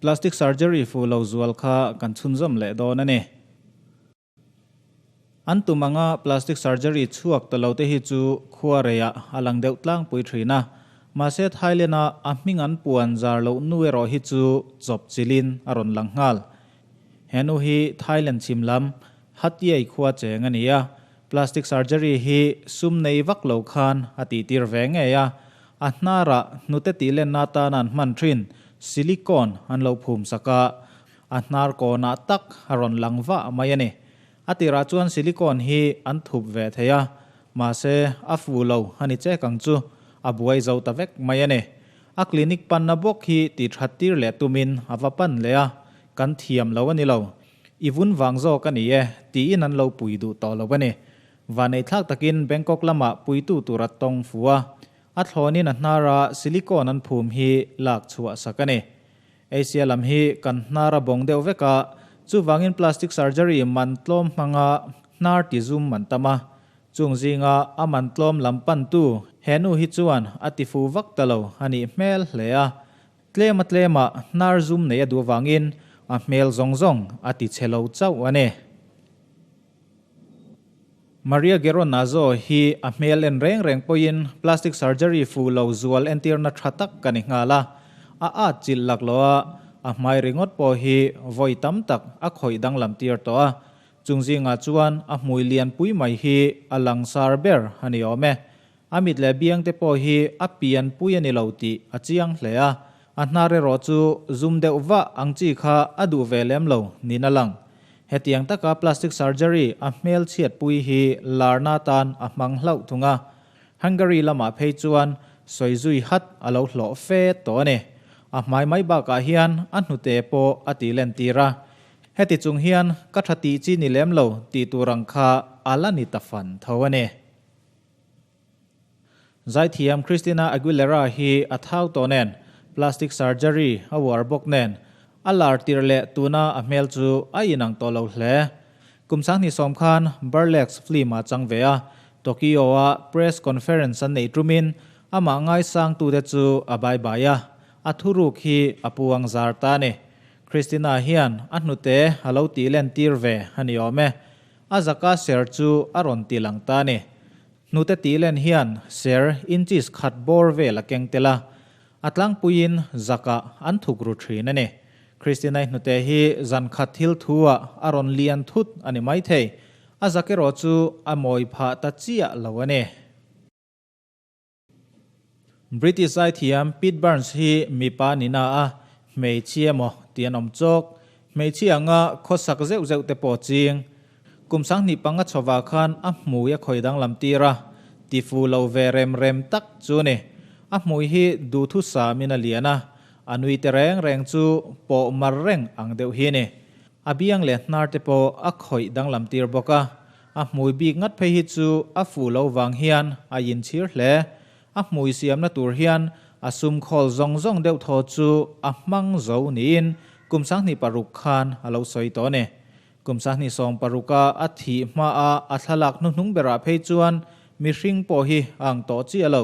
Plastic surgery fu lo zual kha kan chhunzawm leh dawn a ni. An tum anga plastic surgery chhuak ta lo te hi chu khua reiah a lang deuh tlangpui thin a, mahse Thailand-a a hming an puan zar loh nu erawh hi chu chawp chilhin a rawn lang nghal. He nu hi Thailand chhim lam Hat Yai khua cheng a ni a, plastic surgery hi sum nei vak lo khan a tihtir ve ngei a, a hnarah hnute tih lenna atan an hman thin silicone an lo phum sak a, a hnar kawnah tak a rawn lang vah mai a ni. A tirah chuan silicone hi an thup ve thei a, mahse a fu lo a ni chek ang chu, a buai zo ta vek mai a ni. A clinic panna bawk hi tih that tir leh tumin a va pan leh a, kan thiam lo a ni lo. I vun vang zawk a ni e, tiin an lo pui duh tawh lo a ni. Vaneihthlak takin Bangkok lamah puitu tur a tawng fu a, a thlawnin a hnara silicone an phum hi lak chhuah sak a ni. Asia lam hi kan hnar a bawng deuh vek a, chuvangin plastic surgery man tlawm hmanga hnar ti zum an tam a. Chung zinga a man tlawm lam pantu he nu hi chuan a ti fu vak ta lo a nih hmel hle a. Tlema tlema hnar zum nei a duh avangin a hmel zawng zawng a ti chhe lo chauh a ni. Maria Geronazo hi a hmel en reng reng pawhin plastic surgery fu lo zual entirna tha tak ka ni nghal a, a at chilh lak lo a, a hmai ringawt pawh hi vawi tam tak a khawih danglam tir tawh a, chung zingah chuan a hmui lian pui mai hi a langsar ber a ni awm e. A mit leh biang te pawh hi a pian pui a ni lo tih a chiang hle a, a hnar erawh chu zum deuh vah ang chi kha a duh ve lem lo niin a lang. Hetiang taka plastic surgery a hmel chhiat pui hi larna atan a hmang hlauh thung a, Hungary lamah phei chuan sawi zui hat a lo hlawh fe tawh a ni. A hmai mai bakah hian a hnute pawh a tih len tir a, heti chung hian ka tha tih chi ni lem lo tih tur ang kha a la ni ta fan tho a ni. Zaithiam Christina Aguilera hi a thau tawh nen, plastic surgery a uar bawk nen, a lar tirh leh tuna a hmel chu a inang tawh lo hle. Kum 2010 khan Burlesque film ah chang ve a, Tokyo-a press conference an neih tumin amah ngaisangtute chu a bai bai a, a thuruk hi a puang zar ta a ni. Christina hian a hnute a lo tih len tir ve a ni awm e. A zaka ser chu a rawn ti lang ta a ni. Hnute tih len hian ser inches khat bawr vel a keng tel a, a tlangpuiin zakah an thuk ru thin a ni. Christina-i hnute hi zan khat thil thu-ah a rawn lian thut a ni maithei. A zak erawh chu a mawi phah ta chiah lo a ni. British zaithiam Pete Burns hi mipa ni na a, hmeichhia emaw tih an awm chawk. Hmeichhia anga khawsak zeuh zeuh te pawh ching. Kum 25 chhovah khan a hmui a khawi danglam tir a, ti fu lo ve rem rem tak chu ni. A hmui hi duhthusamin a lian a, a nui te reng reng chu pawh mar reng ang deuh hi ni. A biang leh hnar te pawh a khawih danglam tir bawk a, A hmui bik ngat phei hi chu a fuh lo vang hian a inchhir hle. A hmui siamna tur hian a sum khawl zawng zawng deuh thaw chu a hmang zo niin kum 26 khan a lo sawi tawh a ni. Kum 2016 a a thih hmaa a thlalak hnuhnung berah phei chuan mihring pawh hi a ang tawh chiah lo.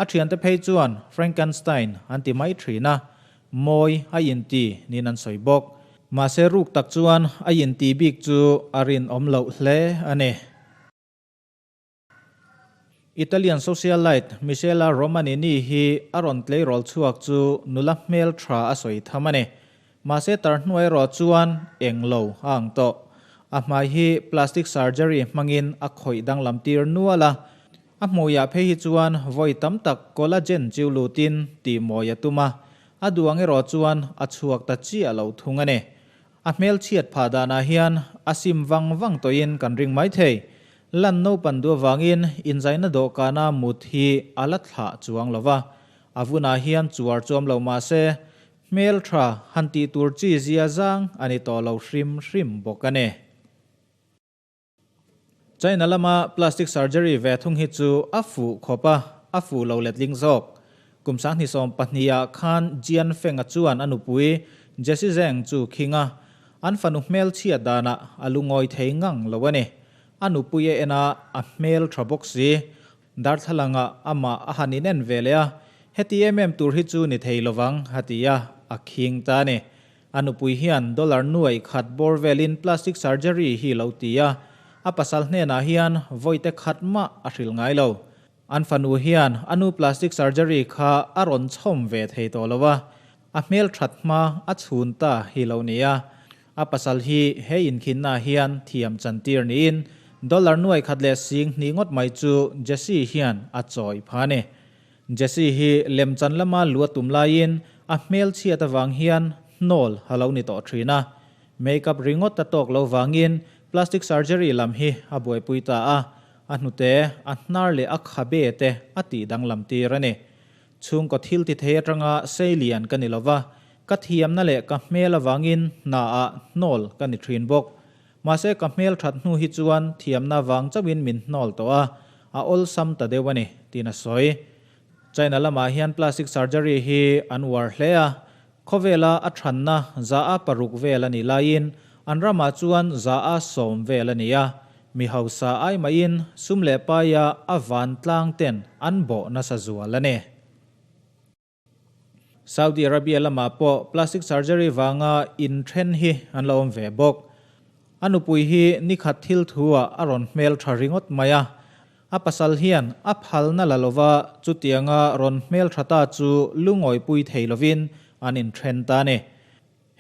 A thiante phei chuan Frankenstein an ti mai thin a, Mawi a inti niin an sawi bawk. Mahse ruk tak chuan a inti bik chu a rinawm loh hle a ni. Italian socialite Michela Romanini hi a rawn tleirawl chhuak chu nula hmel tha a sawi tham a ni. Mahse tar hnuai erawh chuan eng lo a ang tawh. A hmai hi plastic surgery hmangin a khawih danglam tir nual a. A hmuiah phei hi chuan vawi tam tak collagen chiu lutin tih mawi a tum a, a duang erawh chuan a chhuak ta chiah lo thung a ni. A hmelchhiat phah danah hian a sim vang vang tawhin kan ring mai thei. Lan naupan duh avangin inzaina dawhkana mut hi a la thlah chuang lo va, a vunah hian chuar chuam lo mah se, hmeltha han tih tur chi zia zang a ni tawh lo hrim hrim bawk a ni. China lama plastic surgery ve thung hi chu a fuh khawp a, a fuh lo letling zawk. Kum 2012 ah khan Jian Feng-a chuan a nupui Jessie Zhang chu khing a, an fanu hmel chhiat danah a lungawi thei ngang lo a ni. A nupui a en a, a hmel tha bawk si. Darthlalangah amah a han inen ve leh a, heti em em tur hi chu ni thei lovang, a ti a, a khing ta a ni. A nupui hian dollar nuai khat bawr velin plastic surgery hi lo ti a, a pasal hnenah hian vawite khat mah a hrilh ngai lo. An fanu hian a nu plastic surgery kha a rawn chhawm ve thei tawh lo a, a hmel that hma a chhun ta hi lo nia. A pasal hi he inkhinnaah hian thiam chantir niin dollar nuai khat leh sing hnih ngawt mai chu Jesse hian a chawi pha a ni. Jesse hi lemchan lama lu a tum laiin a hmel chhiat avang hian hnawl a lo ni tawh thin a. Makeup ringawt a tawk lo vangin plastic surgery lam hi a buaipui ta a, a hnute, a hnar leh a khabe te a tih danglam tir a ni. Chhungkaw thil ti thei atanga sei lian ka ni lova, ka thiamna leh ka hmel avangin hnaah hnawl ka ni thin bawk. Mahse ka hmel that hnu hi chuan thiamna vang chauhin min hnawl tawh a, a awlsam ta deuh a ni, tiin a sawi. China lamah hian plastic surgery hi an uar hle a, khawvela a thanna 100 vel a nih laiin an ramah chuan 100 vel a ni a, mi hausa ai maiin sum leh paia a vantlang ten an bawh nasa zual a ni. Saudi Arabia lamah pawh plastic surgery vanga inthen hi an la awm ve bawk. A nupui hi nikhat thil thu-ah a rawn hmel tha ringawt mai a. A pasal hian a phalna la lova chutianga rawn hmel tha ta chu lungawipui thei lovin an inthen ta a ni.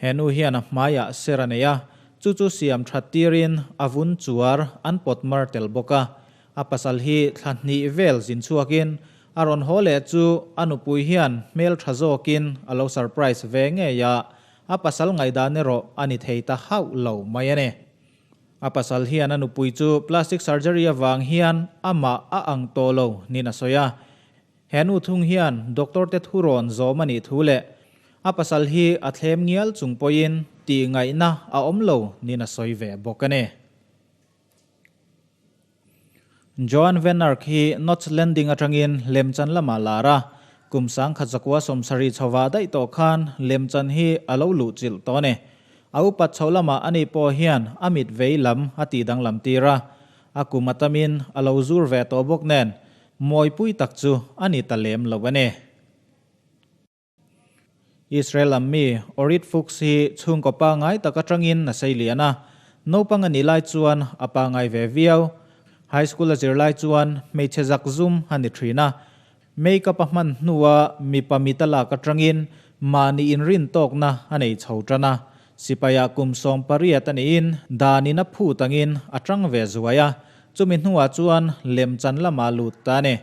He nu hian a hmaiah ser a nei a, chu chu siam that tirin a vun chuar an pawt mar tel bawk a. A pasal hi thla hnih vel zin chhuakin a rawn haw leh chu a nupui hian hmel tha zawkin a lo surprise ve ngei a, a pasal ngaihdan erawh a ni thei ta hauh lo mai a ni. A pasal hian a nupui chu plastic surgery avang hian amah a ang tawh lo niin a sawi a. He nu thung hian doctor te thurawn zawm a nih thu leh a pasal hi a thlem ngial chung pawhin tih ngaihna a awm lo niin a sawi ve bawk a ni. Joan Van Ark hi Knots Landing atangin lemchan lamah lar a, kum 1170 chhovah daih tawh khan lemchan hi a lo luh chilh tawh a ni. A upat chhoh lamah ani pawh hian a mit vei lam a tih danglam tir a, a kum a tamin a lo zur ve tawh bawk nen Mawipui tak chu a ni ta lem lo a ni. Israel lam mi Orit Fuchs hi chhungkaw pangai tak atangin a sei lian a, naupang a nih lai chuan a pangai ve viau. High school a zir lai chuan hmeichhe zak zum a ni thin a, make-up a hman hnua mipa mit a lak atangin mahni inrin tawkna a nei chho tan a. Sipaiah kum 18 a niin danin a phut angin a tang ve zuai a, Chumi hnuah chuan lemchan lamah lut ta a ni.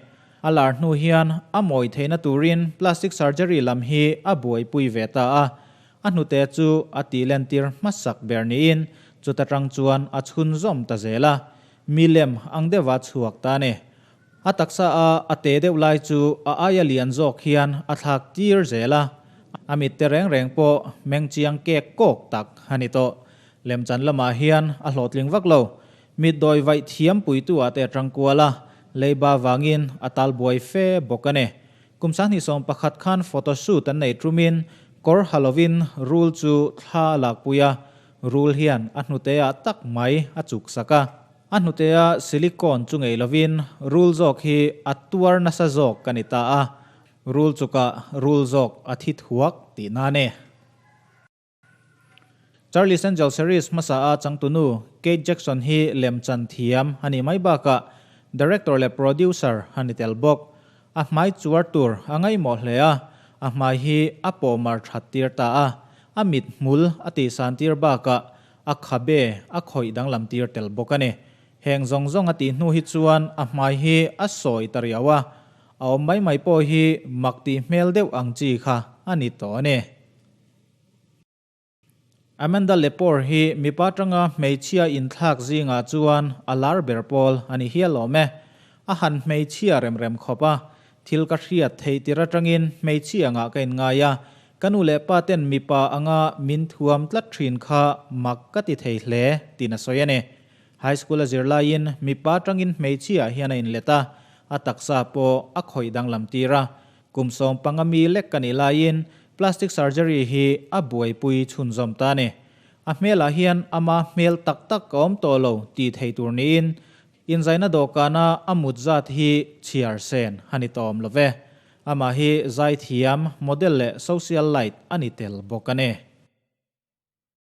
A lar hnu hian a mawi theihna turin plastic surgery lam hi a buaipui ve ta a. A hnute chu a tihlentir hmasak ber niin chuta tang chuan a chhunzawm ta zel a. Milem ang deuha chhuak ta a ni. A taksa a a te deuh lai chu a aia lian zawk hian a thlak tir zel a. A mitte reng reng pawh meng chiang kek kawk tak a ni tawh. Lemchan lamah hian a hlawhtling vak lo. Mitdawi vaih thiam puitu ah te a tang kual a, leiba vangin a tal buai fe bawk a ni. Kum 2011 khan photo shoot an nei tumin kawr ha lovin rul chu thla a lakpui a, rul hian a hnute ah tak mai a chuk sak a. A hnute a silicone chu ngei lovin rul zawk hi a tuar nasa zawk a ni ta a, rul chukah rul zawk a thi thuak tihna a ni. Charlie's Angels series hmasa a changtunu Kate Jackson hi lemchan thiam a nih mai bakah director leh producer a ni tel bawk. A hmai chuar tur a ngaihmawh hle a, a hmai hi a pawhmar that tir ta a, a mit hmul a tihsan tir bakah a khabe a khawih danglam tir tel bawk a ni. Heng zawng zawng a tih hnu hi chuan a hmai hi a sawi ta riau a, a awm mai mai pawh hi mak tih hmel deuh ang chi kha a ni tawh a ni. Amanda Lepore hi mipa tanga hmeichhia inthlak zingah chuan a lar ber pawl a ni hial awm e. A han hmeichhia rem rem khawp a, thil ka hriat theih tir atangin hmeichhia angah ka inngai a, ka nu leh pa ten mipa anga min thuam tlat thin kha mak ka ti thei hle tiin a sawi a ni. High school a zir laiin mipa atangin hmeichhia hian a inlet a, a taksa pawh a khawih danglam tir a, Kum 15 mi lek ka nih laiin plastic surgery hi a buaipui chhunzawm ta a ni. A hmelah hian ama hmel tak tak ka awm tawh lo tih thei tur niin inzaina dawhkana a mut zat hi chhiar sen a ni tawm lo ve. Amah hi zaithiam, model leh social light a ni tel bawk a ni.